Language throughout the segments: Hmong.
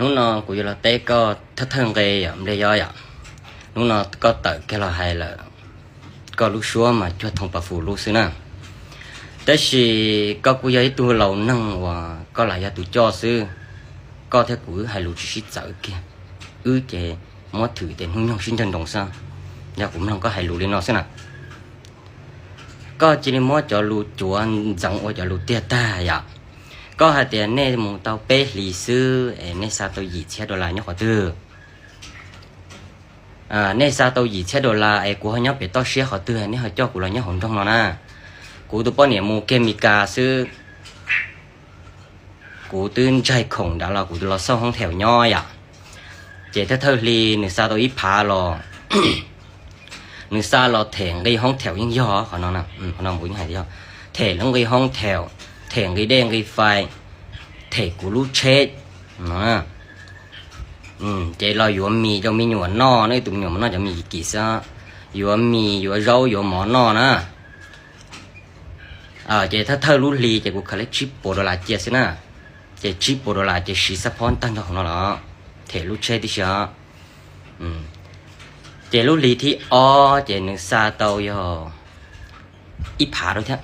Hnub no kuv yuav los teb koj thawj thawj nqe yom, nplej yob yom. Hnub no koj tawm kiag los hais lawm, koj lub suab mas cuag thoo pas fus lub xwb na. Tab sis koj kuj yog ib tug laus neeg uas koj lam yog tus coj xwb. Koj thiab kuv wb hais lus tsis sib txawv kiag, wb ces muab thwm ces hnub nyoog sib ntsawg nroos xwb. Yog kuv mloog koj hais lus li no xwb na, koj cia li muab cov lus cuav ntxeev ua cov lus tiag tag yom. Koj hais tias nej mus tau peb hlis xwb es nej xa tau yim txhiab dollar nyob qhov twg? Nej xa tau yim txhiab dollar es kuv ho nyob pem toj siab qhov twg, nej ho coj kuv los nyob hauv nroog no na? Kuv tus poj niam mus kiag Mes Kas xwb, kuv twb ntsaig khoom nrad los kuv los xauj hoob theem nyob yom. Ces thawj thawj hli nws xa tau ib phav los, nws xa los them nqi hoob theem yeej yog qhov no, qhov no kuv yeej hais tias yog them lub nqi hoob theem, them nqi dej nqi fais, them kuv lub tsheb no. Ces los yuav mis rau me nyuam noj, nws tus me nyuam mus noj cov mis kim xwb, yuav mis yuav zaub yuav mov noj na. Ces thawj thawj lub hli ces kuv khaws li tsib puas dollar cia xwb na. Ces tsib puas dollar ces siv xab phob tag nrho hauv no los them lub tsheb tib si os. Ces lub hli thib ob ces nws xa tau yog ib phav rau thiab.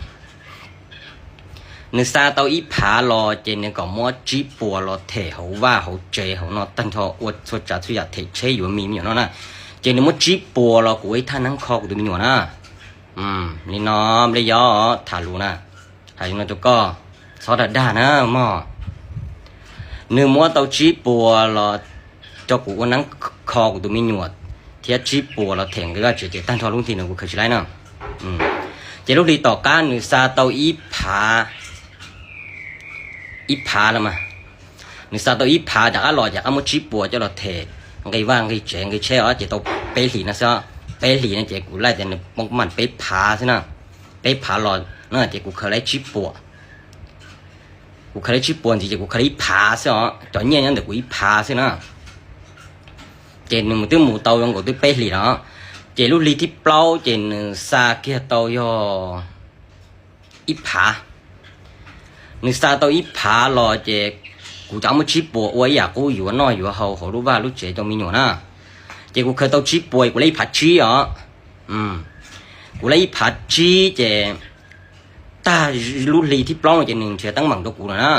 Nws xa tau ib phav los ces nws kom muab tsib puas los them hauv vaj hauv tsev hauv no tag nrho, ua txhua tsav txhua yam, them tsheb yuav mis me nyuam no na. Ces nws muab tsib puas los kuv ua ib thaj neeb kho kuv tus me nyuam na. Li no, nplej yob, tham lus na, hais li no rau koj, txhob dag dag na mog. Nws muab tau tsib puas los rau kuv ua neeb kho kuv tus me nyuam, thiab tsib puas los them nqi vaj tsev, ces tag nrho lub hli no kuv khaws tsis laib na. Ces lub hli tom qab nws xa tau ib phav, ib phav los mas, nws xa tau ib phav rov qab los ces rov qab muab tsib puas coj los them nqi vaj nqi tsev nqi tsheb os, ces tau peb hlis no xwb. Peb hlis no ces kuv laij tias nws poob mam peb phav xwb na. Peb phav los no ces kuv khaws li tsib puas. Kuv khaws li tsib puas ntxiv ces kuv khaws li ib phav xwb os, cov nyiaj nyob ntawm kuv ib phav xwb na. Ces nws mus twb mus tau zoo nkaus twb peb hlis los, ces lub hli thib plaub ces nws xa kiag tau yog ib phav. Nws xa tau ib phav los ces kuv rov muab tsib puas ua ib yam qub yuav noj yuav haus hauv lub vaj lub tsev rau me nyuam na. Ces kuv khaws tau tsib puas kuv li ib phav tsib os. Kuv li ib phav tsib ces tag lub hli thib plaub no ces nws nrhiav teeb meem rau kuv lawm na.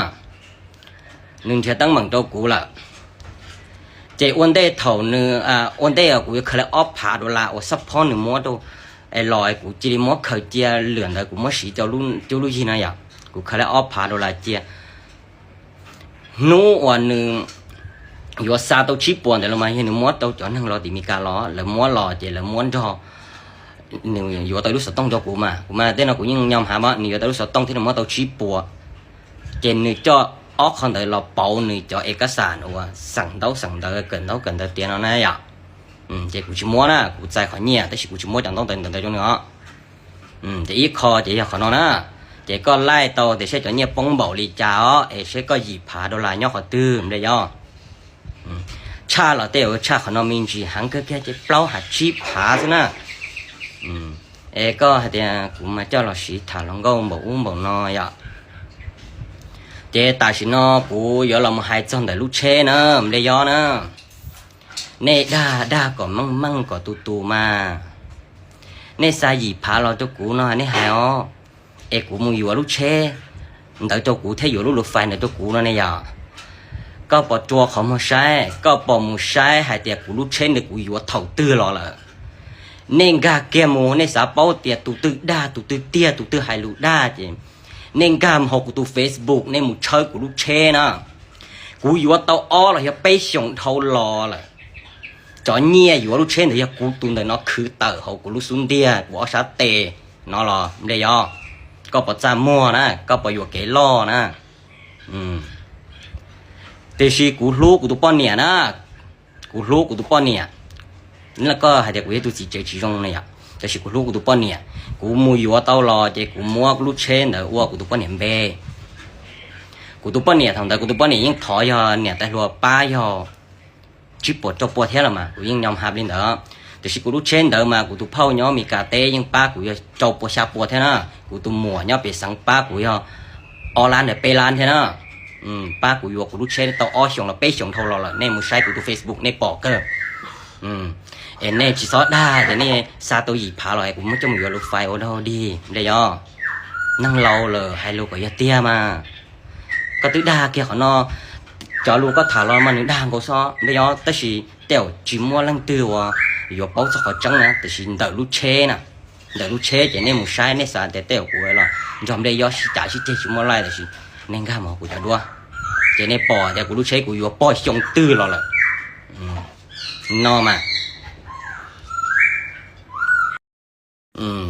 Nws nrhiav teeb meem rau kuv lawm. Ces ua ntej thaum nws, ua ntej kuv yuav khaws li ob phav dollar uas xab phob nws muab rau es los kuv cia li muab khaws cia lwm ntawd kuv muab siv rau lub cuab lub yig no yom. Kuv khaws li ob phav dollar cia. Hnub uas nws yuav xa tau tsib puas ntawd los mas yog nws muab rau cov neeg los tim Mes Kas los, lawv muab los ces lawv muab nrog, nws yuav tau lub xov tooj rau kuv mas, kuv mas tej no kuv yeej nyo hav mas, nws yuav tau lub xov tooj thiab nws muab tau tsib puas. Ces nws coj ob qho ntawd los pauv nws cov es kab xam uas xeem ntaub xeem ntawv kawm ntaub kawm ntawv tiav no na yom. Ces kuv tsis muab na, kuv txais qhov nyiaj tab sis kuv tsis muab cov ntaub ntawv ntawd rau nws os. Ces ib qho ces yog qhov no na. Ces koj laij tau tias seb cov nyiaj poob npaum li cas os, es seb koj yim phav dollar nyob qhov twg nplej yob. Tshaj los tej zaum tshaj qhov no me ntsis heev kawg kiag ces plaub ha tsib phav xwb na. Es koj hais tias kuv mas coj los siv tham hluas nkauj npaum ub npaum no yom. Ces tam sim no kuv yuav los mus hais txog ntawm lub tsheb na, nplej yob na. Nej dag dag kom meej meej kom tus tus mas. Nej xa yim phav los rau kuv no nej hais os, es kuv mus yuav lub tsheb ntawd rau kuv thiab yuav lub lus fais ntawd rau kuv no ne yom. Koj puas rua qhov muag saib, koj puas mus saib hais tias kuv lub tsheb ntawd kuv yuav thaum twg los lawm? Nej nkag kiag mus nej xav paub tias tus twg dag tus twg tiag tus twg hais lus dag ces nej nkag mus hauv kuv tus Facebook nej mus tshawb kuv lub tsheb na. Kuv yuav tau ob los yog peb xyoos dhau los lawm. Cov nyiaj yuav lub tsheb ntawd yog kuv tus ntawm no khwv tawm hauv kuv lub xub ntiag kuv ob sab tes no los nplej yob. Koj puas txaj muag na, koj puas yuam kev loj na? Tiam sis kuv hlub kuv tus poj niam na, kuv hlub kuv tus poj niam. Koj hais tias kuv yog tus txiv tsev tsis zoo ne yom, tiam sis kuv hlub kuv tus poj niam. Kuv mus yuav tau los ces kuv muab lub tsheb ntawd ua kuv tus poj niam npe. Kuv tus poj niam thaum ntawd kuv tus poj niam yeej thov yog niam tais hluas pab yog tsib puas rau pua thiab los mas kuv yeej nyo hab li ntawd. Tiam sis kuv lub tsheb ntawd mas kuv tus phauj nyob Mes Kas teb yeej pab kuv yog rau pua xya pua thiab na. Kuv tus muam nyob pem xeev pab kuv yog ob lab ntawm peb lab thiab na. Pab kuv yuav kuv lub tsheb tau ob xyoos los peb xyoos dhau los lawm, nej mus saib kuv tus Facebook nej pom kawg. Es nej tsis txhob dag tias nej xa tau yim phav los es kuv muab coj mus yuav lus fais ua dog dig, Npliaj Yob. Neeg laus lawm hais lus kom yog tiag mas. Koj twb dag kiag qhov no, cov lus koj tham los mas nws dag nkaus xwb, Npliaj Yob, tab sis tej zaum tsis muaj leej twg uas yuav paub txog qhov tseeb na, tiam sis ntawm lub tsheb na, ntawm lub tsheb ces nej mus saib nej xav tias tej zaum kuv los nrog Npliaj Yob sib cav sib ceg tsis muaj laij, tiam sis nej nkag mus kuv cov duab, ces nej pom tias kuv lub tsheb kuv yuav pog xyoo twg los lawm no mas.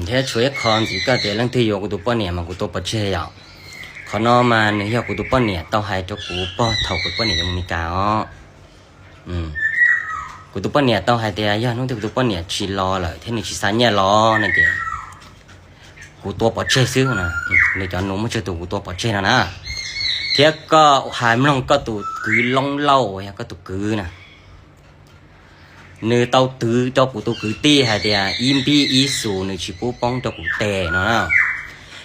Thiab tshuav ib qho ntxiv, koj tias leej twg yuav kuv tus poj niam mas kuv tua pov tseg yom. Qhov no mas nws yog kuv tus poj niam tau hais rau kuv pog thaum kuv poj niam yuav mus Meskas os. Kuv tus poj niam tau hais tias yog hnub twg kuv tus poj niam tsis los lawm thiab nws tsis xa nyiaj los no ces kuv tua pov tseg xwb na. Nws cov nus muaj tsawg tus kuv tua pov tseg no na. Thiab koj hais mloog koj tus kwv Loob Lauj uas yog koj tus kwv na, nws tau twv rau kuv tus kwv tij hais tias ib npib ib xus nws tsis pub poob rau kuv tes no na.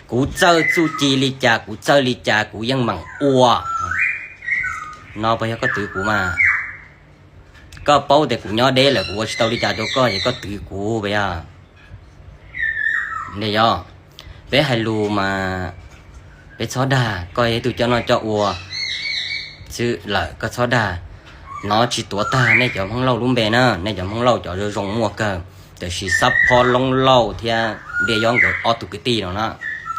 Kuv txawj txuj ci li cas kuv txawj li cas kuv yeej meem ua. No puas yog koj twv kuv mas? Koj paub tias kuv nyob deb lawm kuv ua tsis tau li cas rau koj ces koj twv kuv puas yog? Npliaj Yob, peb hais lus mas peb txhob dag, koj yog ib tug coj noj coj ua xwb lawm koj txhob dag. Nov tsis tuav tag nej cov Hmoob Lauj lub npe na, nej cov Hmoob Lauj cov zoo zoo muaj kawg, tiam sis xab phob Loob Lauj thiab Npliaj Yob nkawd ob tug kwv tij no na,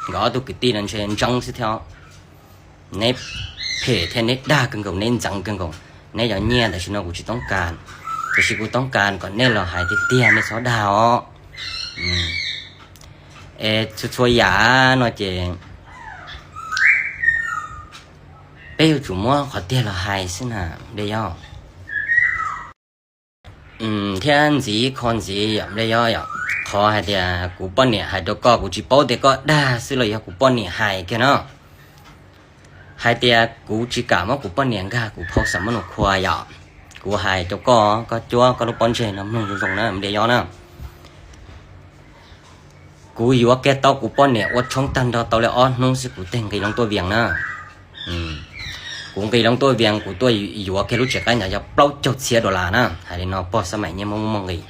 nkawd ob tug kwv tij no ntshe ntseeb xwb thiab. Neb phem thiab neb dag kawg nkaus, neb ntxeev kawg nkaus. Neb cov nyiaj tam sim no kuv tsis toob kas, tiam sis kuv toob kas kom nej los hais tiag tiag, nej txhob dag os. Es txhua txhua yam no ces peb yuav tsum muab qhov tiag los hais xwb na, Npliaj Yob. Thiab ntxiv kho ntxiv yom, Npliaj Yob yom, qhov hais tias kuv poj niam hais rau koj, kuv tsis paub tias koj dag xwb los yog kuv poj niam hais kiag no. Hais tias kuv tsis kam muab kuv poj niam nkag kuv phau xam mab nus khua yom. Kuv hais rau koj, koj cuab koj lub pob ntseg no mloog zoo zoo na, Npliaj Yob na. Kuv yuav kiag tau kuv poj niam ua tshoob tag nrho tau li ob hnub xwb kuv tig nqis loo tuaj Vias na. Kuv nqis loo tuaj Vias kuv tuaj yuav kiag lub tsev qaib ntawd yog plaub caug txhiab dollar na, hais li no pog xab maim nyiaj muaj muaj nqis.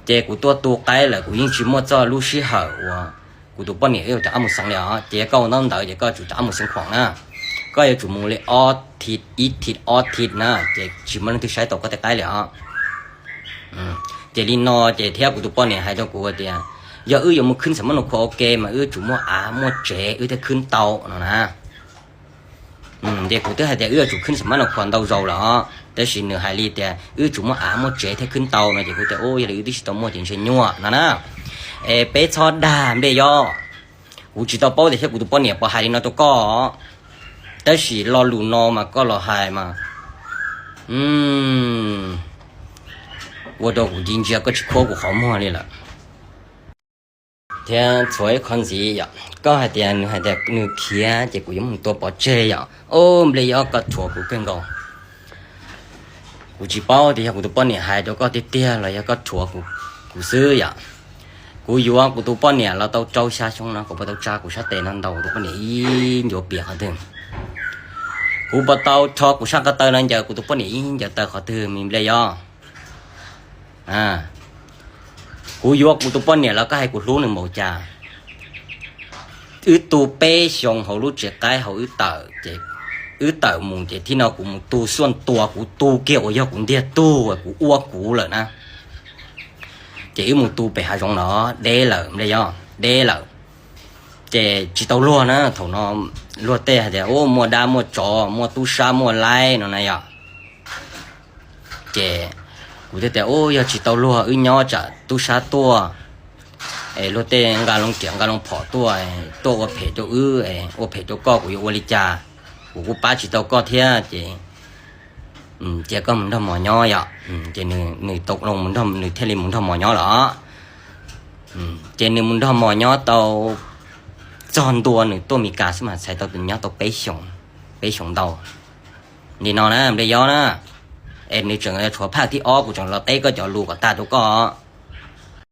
Ces kuv tuaj tu qaib lawm kuv yeej tsis muaj txoj lub sij hawm uas kuv tus poj niam yuav rov qab mus xeev li os. Ces koj ua ntaub ntawv ces koj yuav tsum rov qab mus xeev khoom na. Koj yuav tsum mus li ob thib, ib thib ob thib na, ces tsis muaj leej twg saib tau koj tej qaib li os. Ces li no ces thiab kuv tus poj niam hais rau kuv tias yog wb yuav mus khwb xam mab nus khua ua ke mas wb yuav tsum muaj av muaj tsev wb thiaj khwb tau no na. Ces kuv twb hais tias wb yuav tsum khwb xam mab nus khua ntau zaus lawm os, tab sis nws hais li tias wb yuav tsum muaj av muaj tsev thiaj khwb tau no ces kuv tias ub, yog li wb twb tsis tau muaj ces ntshe nyuaj no na. Es peb txhob dag, Npliaj Yob. Kuv tsis tau paub tias thiab kuv tus poj niam puas hais li no rau koj, tab sis lo lus no mas koj los hais mas ua rau kuv ntsia ntsia koj tsis khuab kuv qhov muag li lawm. Thiab txhua ib qho ntxiv yom, koj hais tias nws hais tias nws khiav ces kuv yuav mus tua pov tseg yom. Ub, Npliaj Yob, koj rhuav kuv kawg nkaus. Kuv tsis paub tias yog kuv tus poj niam hais rau koj tiag tiag los yog koj rhuav kuv xwb yom. Kuv yuav kuv tus poj niam los tau rau xya xyoo no kuv puas tau tsa kuv sab tes no ntaus kuv tus poj niam ib ncuav pias qhov twg? Kuv puas tau rho kuv sab ko taw no ncaws kuv tus poj niam ib ncaws taw qhov twg, me Npliaj Yob? Kuv yuav kuv tus poj niam los koj hais kuv hlub nws npaum cas? Wb tu peb xyoos hauv lub tsev qaib hauv wb tawm ces wb tawm mus ces thib no kuv mus tu xuaj tua kuv tu kiag uas yog kuv ntiag tug kuv ua kuv lawm na. Ces wb mus tu pem hav zoov no deb lawm, Npliaj Yob, deb lawm. Ces tsis tau luag na, thaum no luag tej hais tias ub, muaj dab muaj tsov, muaj tub sab muaj laib no na yom. Ces kuv thiaj tias ub, yog tsis tau luag wb nyob tsam tub sab tuaj es luag tej nqa loo riam nqa loo phom tuaj, tuaj ua phem rau wb, ua phem rau koj kuv yuav ua li cas? Kuv kuj pab tsis tau koj thiab ces cia koj mus nrog mos nyob yom. Ces nws tau loo, nws thiaj li mus nrog mos nyob lawm. Ces nws mus nrog mos nyob tau txog ntua nws tuaj Mes Kas xwb mas txhais tau nyob tau peb xyoos, peb xyoos ntau li no na, Npliaj Yob na. Es nws tseem tshuav phaj thib ob, kuv tseem los teb koj cov lus kom tag rau koj.